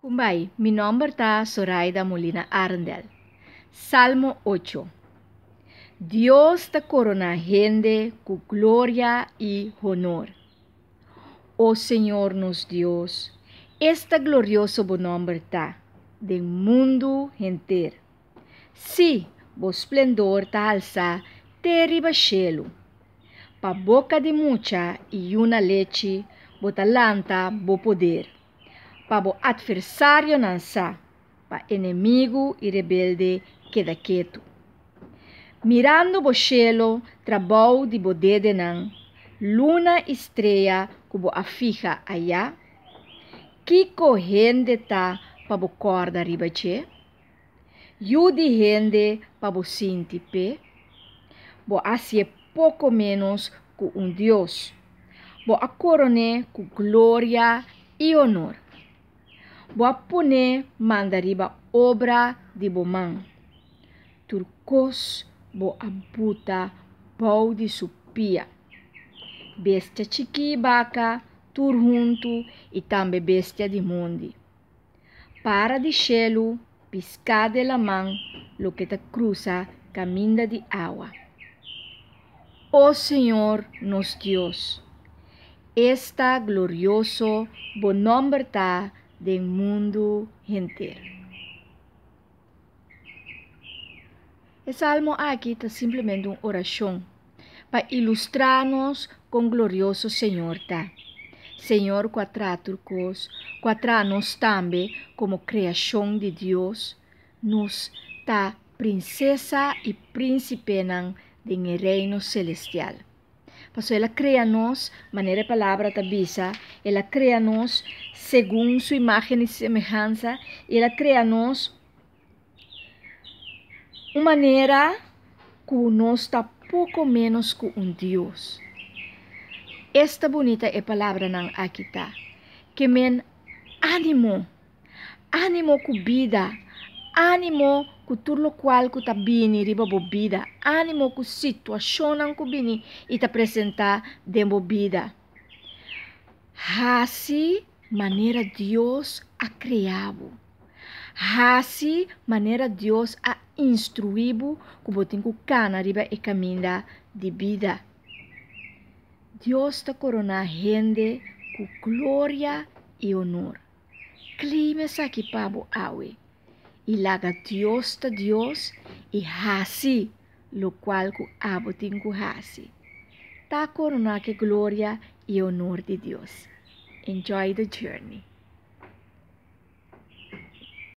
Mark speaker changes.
Speaker 1: Kumbai, mi nomber ta Soraida Molina Arendel. Salmo 8. Dios ta korona hende ku gloria i honor. O Señor nos Dios, esta glorioso bo nomber ta den mundu henter. Sí, bo splendor ta alsa te riba shelu. Pa boka di mucha i yu na lechi bo ta lanta bo poder. Pa bo atversarionan sa, pa enemigu i rebelde keda ketu. Mirando bo shelu, trabou di bo dedenan, luna i strea ku bo a fiha aya, kiko hende ta pa bo kòrda riba dje? Yu di hende pa bo sinti p'e? Bo a hasié poko ménos ku un dios. Bo a koron'é ku gloria i honor. Bo a pon'é manda riba obra di bo man. Tur kos bo a buta bou di su pia. Bestia chikí i baka tur huntu i tambe bestia di mondi. Para di shelu, piská den laman, loke ta krusa kaminda di awa. O Señor nos Dios, esta glorioso bo nòmber ta den mundu henter. E salmo aki ta simplemente un orashon pa ilustrá nos kon glorioso Señor ta. Señor ku a traha tur kos, ku a traha nos tambe komo kreashon di Dios, nos ta prinsesa i prínsipenan den e Reino selestial. Pasobra el a krea nos, manera e Palabra ta bisa, el a krea nos segun su imágen i semehansa, i el a krea nos un manera ku nos ta poko ménos ku un Dios. Esta bunita e palabranan aki ta! Ke men ánimo! Ánimo ku bida, ánimo ku tur lokual ku ta bini riba bo bida, ánimo ku situashonnan ku bini i ta presentá den bo bida. Hasi manera Dios a krea bo. Hasi manera Dios a instruí bo ku bo tin ku kana riba e kaminda di bida. Dios ta koroná hende ku gloria i honor. Claim esaki pa bo awe i laga Dios ta Dios i hasi lokual ku abo tin ku hasi. Ta korona ku e gloria i honor di Dios. Enjoy the journey.